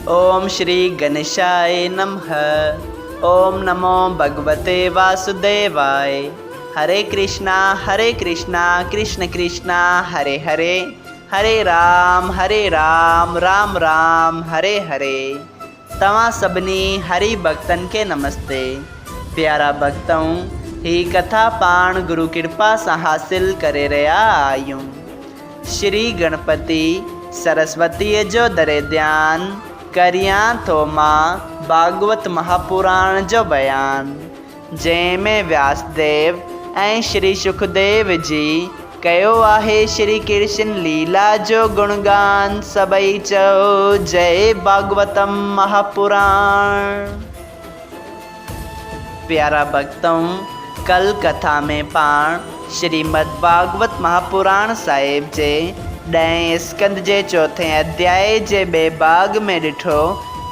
اوم شري گنيشاء نمه اوم نمو ڀڳوتي واسوديواء هري ڪرشنا هري ڪرشنا ڪرشن ڪرشنا هري هري هري رام هري رام رام رام هري هري توهان سڀني هري ڀڳتن کي نمستي پيارا ڀڳتؤ هي ڪٿا پاڻ گرو ڪرپا سان حاصل ڪري رهيا آهيون. شري گڻپتي سرسوتيء جو دري ڌيان ڪريان ٿو مان ڀاڳوت مهاپراڻ جو بيان، جنهن ۾ وياسديو ۽ شري شڪديو جي ڪيو آهي شري ڪرشن ليلا جو گڻگان، سڀئي چئو جئي ڀاڳوتم مهاپراڻ. پيارا ڀڳتؤ! ڪل ڪٿا ۾ پاڻ شريمد ڀاڳوت مهاپراڻ صاحب جي ڏهين اسڪنڌ جي چوٿين اڌيائي جي ٻئي ڀاڳ ۾ ڏٺو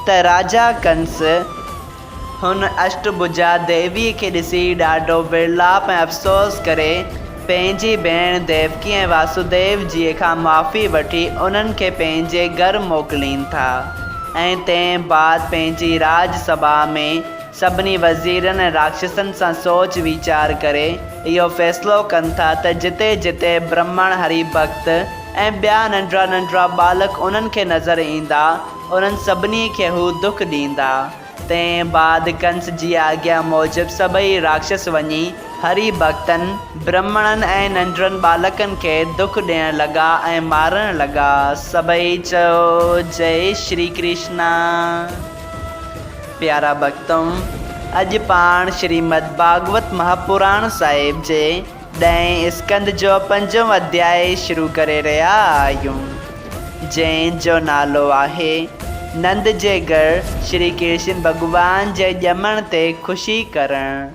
ته راجا ڪنس هن اشٽ ڀجا ديويء کي ڏسي ڏاڍو ورلاپ ۽ افسوس ڪري پنهنجي ڀيڻ ديوڪي ۽ واسوديو جيء کان معافي وٺي انهن کي پنهنجي گهر موڪلين ٿا ۽ تنهن بعد پنهنجي راڄ سڀا ۾ سڀني وزيرن ۽ راڪشسن سان سوچ ويچار ڪري اهو فيصلو ڪن ٿا ته جتي جتي برهمڻ هري ڀڳت ۽ ٻيا ننڍڙا ننڍڙا ٻالڪ انهن کي نظر ايندا انهن سڀني کي هو دک ڏيندا. تنهن بعد ڪنس جي آگيا موجب سڀئي راڪشس وڃي هري ڀڳتن، برهمڻن ۽ ننڍڙن ٻالڪن کي دک ڏيڻ لڳا ۽ مارڻ لڳا. سڀئي چيو، جئي شري ڪرشنا. پيارا ڀڳتؤ! اڄ پاڻ شريمد ڀاڳوت مهاپراڻ صاحب جي ڏهين اسڪنڌ جو پنجون اڌيائي شروع ڪري رهيا آهيون، جنهن جو نالو آهي، نند جي گهر شري ڪرشن ڀڳوان جي ڄمڻ تي خوشي ڪرڻ.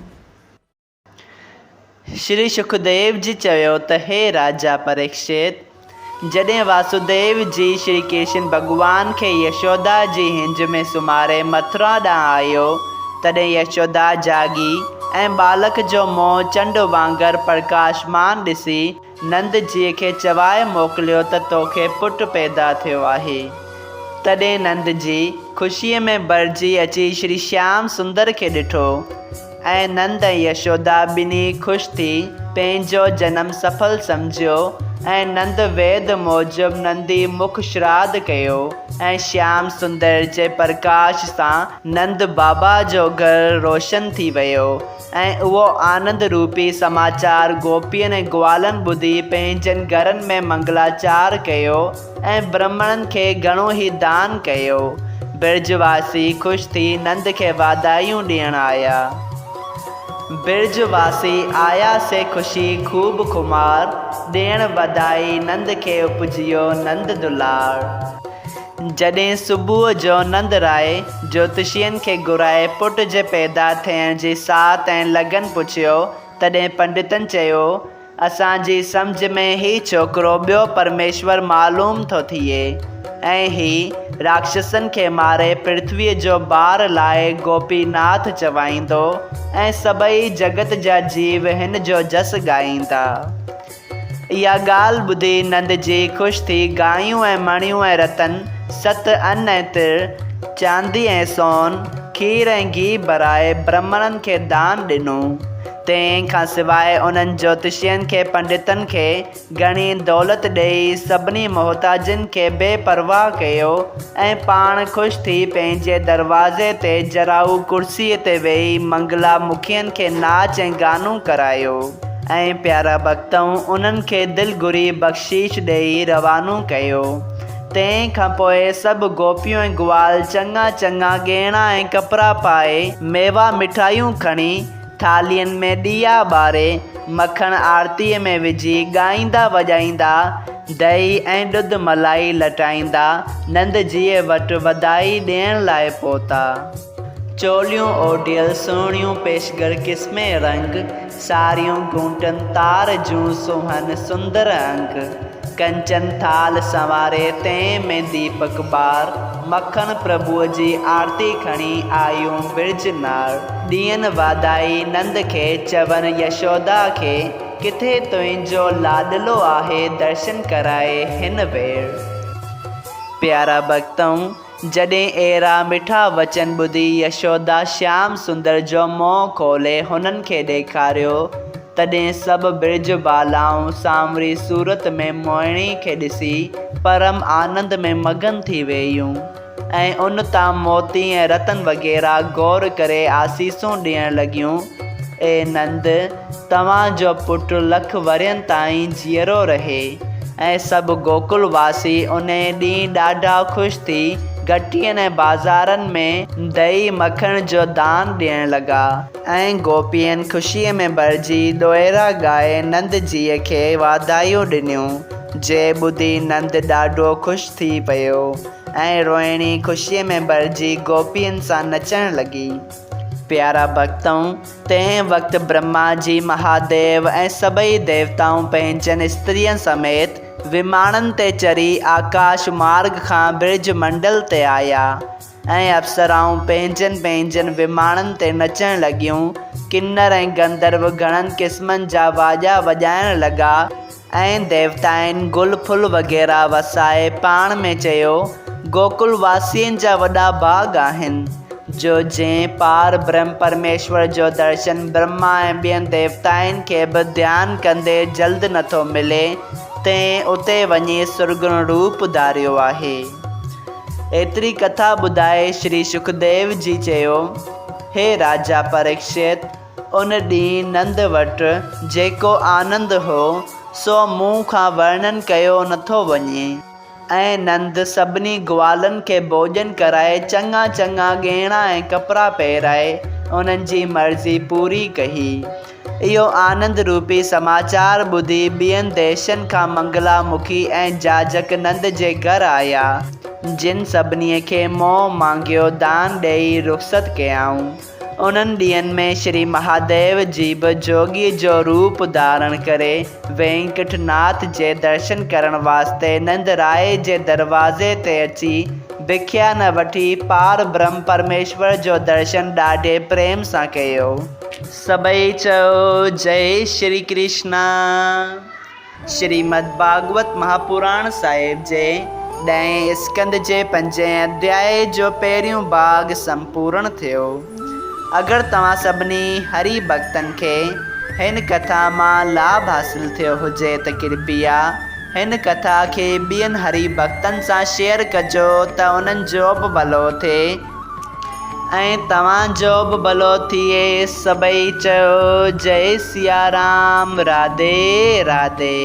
شري شڪديو جي چيو ته هي راجا پريڪشت! جڏهن واسوديو جي شري ڪرشن ڀڳوان کي يشودا جي هنج ۾ سمهاري مٿرا ڏانهن آيو، تڏهن يشودا جاڳي ۽ ٻالڪ جو منهن چنڊ وانگر پرڪاشمان ڏسي نند جيء کي چوائي موڪليو ته توکي پٽ پيدا ٿيو آهي. تڏهن نند جي خوشيء ۾ ڀرجي اچي شري شيام سندر کي ڏٺو. ۽ نند ۽ يشودا ٻنهي خوش ٿي پنهنجو جنم سڦل سمجهيو ۽ نند ويد موجب نندي مک شراڌ ڪيو ۽ شيام سندر جي پرڪاش سان نند بابا جو گهر روشن ٿي ويو ۽ اهو آنند روپي سماچار گوپين ۽ گوالن ٻڌي پنهنجن گهرن ۾ منگلاچار ڪيو ۽ برهمڻن کي گهڻو ئي دان ڪيو. برج واسي خوش ٿي نند کي واڌايون ڏيڻ آيا. برج واسي آيا سي خوشي خوب خمار، ڏيڻ وڌائي نند کي اپجيو نند دلار. جڏهن صبح جو نند راء جوتشين کي گهرائي پٽ جي پيدا ٿيڻ جي ساعت ۽ لگن پڇيو، تڏهن پنڊتن چيو، اسان جي سمجهه ۾ هي ڇوڪرو ٻيو پرميشور معلوم ٿو ٿئي ۽ هي راڪشسن کي ماري پرٿويء جو بار لاهي گوپي ناٿ چوائيندو ۽ سڀئي جڳت جا جيو هن جو جس ڳائيندا. اها ڳالهه ٻڌي نند جي خوش ٿي گايون ۽ مڻيون ۽ رتن، ست ان ۽ تر، چاندي ۽ سون، کير ۽ گيهه ڀرائي برهمڻن کي دان ڏنو. تنهن کان سواء انهن جوتشين کي پنڊتن کي گهڻي دولت ڏيئي سڀني محتاجن کي بي پرواهه ڪيو ۽ پاڻ خوش ٿي پنهنجي دروازي تي جرائو ڪرسيء تي ويهي منگلا مکين کي ناچ ۽ گانو ڪرايو ۽ پيارا ڀڳتئون انهن کي دل گهري بخشيش ڏيئي روانو ڪيو. تنهن کان پوء سڀ گوپيون ۽ گوال چڱا چڱا ڳهڻا ۽ ڪپڙا پائي، ميوا مٺايون کڻي، ٿالهين ۾ ڏيئا ٻاري، مکڻ آرتيء ۾ وجهي ڳائيندا وڄائيندا، دهي ۽ ڏڌ ملائي لٽائيندا، نند جيء وٽ وڌائي ڏيڻ لاء پهتا. چوليون اوڍيل سهڻيون پيشگر قسمين رنگ، ساريون گهونٽن تار جون سونهن سندر انگ. ڪنچن ٿال سنواري تنهن ۾ ديپڪ ٻار، مکڻ پرڀوء جي آرتي کڻي آيون برج نار. ڏين واڌائي نند کي چون يشودا کي، ڪٿي تنهنجو لاڏلو آهي درشن ڪرائي هن وير. پيارا ڀڳتؤ! جڏهن اهڙا مٺا وچن ٻڌي يشودا شيام سندر جو منهن کولي هنن کي ڏيکاريو، تڏهن سڀ برج بالائون سانوري صورت ۾ موهڻي کي ڏسي پرم آنند ۾ مگن ٿي ويون ۽ ان تان موتي ۽ رتن وغيره گهور ڪري آسيسون ڏيڻ لڳيون، اي نند! توهان جو پٽ لک ورهين تائين جيئرو رهي. ۽ سڀ گوڪل واسي انهيء ڏينهن ڏاڍا خوش ٿي گهٽين ۽ بازارن ۾ دهي مکڻ جو دان ڏيڻ لڳا. ۽ گوپين خوشيء ۾ ڀرجي ڏوهيڙا ڳائي نند جيء کي واڌايون ڏنيون، جي ٻڌي نند ڏاڍو خوش ٿي پيو ۽ روهڻي خوشيء ۾ ڀرجي گوپين سان نچڻ لڳي. پيارا ڀڳتؤ! تنهن وقت برهما جي، مهاديو ۽ سڀئي ديوتائون پنهنجن استرين سميت وماڻن تي چڙهي آڪاش مارڳ کان برج منڊل تي آيا ۽ اپسرائون پنهنجن پنهنجن وماڻن تي نچڻ لڳيون. ڪنر ۽ گنڌرو گهڻن قسمن جا واڄا وڄائڻ لڳا ۽ ديوتائن گل ڦل وغيره وسائي پاڻ ۾ چيو، گوڪل واسين جا وڏا ڀاڳ آهن، جو جنهن پار برهم پرميشور جو درشن برهما ۽ ٻين ديوتائن کي به ڌيان ڪندي جلد نٿو ملي، تنهن اتي وڃي سرگڻ روپ ڌاريو آهي. ايتري ڪٿا ٻڌائي شري شڪديو جي چيو، هي راجا پريڪشت! ان ڏينهن نند وٽ جيڪو آنند هو، سو مون کان ورڻن ڪيو نٿو وڃي. ۽ نند سڀني گوالن کي ڀوڄن ڪرائي چڱا چڱا ڳهڻا ۽ ڪپڙا پهرائي انهن جي مرضي پوري ڪئي. اهو آنند روپي سماچار ٻڌي ٻين ديشن کان منگلا مکي ۽ جاجڪ نند جي گهر آيا، جن سڀني کي منهن مانگيو دان ڏيئي رخصت ڪيائون. انهن ڏينهن ۾ شري مهاديو جي به جوڳيء جو روپ ڌارڻ ڪري وينڪٽ ناٿ جي درشن ڪرڻ واسطي نند راء جي دروازي تي اچي بکيا نه وٺي پار برهم پرميشور جو درشن ڏاڍي پريم سان ڪيو. سڀئي چئو جئي شري ڪرشنا. شريمد ڀاڳوت مهاپراڻ صاحب جي ڏهين اسڪنڌ جي پنجين اڌيائي جو پهريون ڀاڳ سمپورڻ ٿيو. اگر توهان سڀني هري ڀڳتن کي هن ڪٿا مان لاڀ حاصل ٿيو هجي ته ڪرپيا هن ڪٿا کي ٻين هري ڀڳتن سان شيئر ڪجو ته انهن جو به ڀلو ٿئي. ۽ توهان جو به ڀلو ٿئي سڀئي چئو جئي سيارام راڌي راڌي.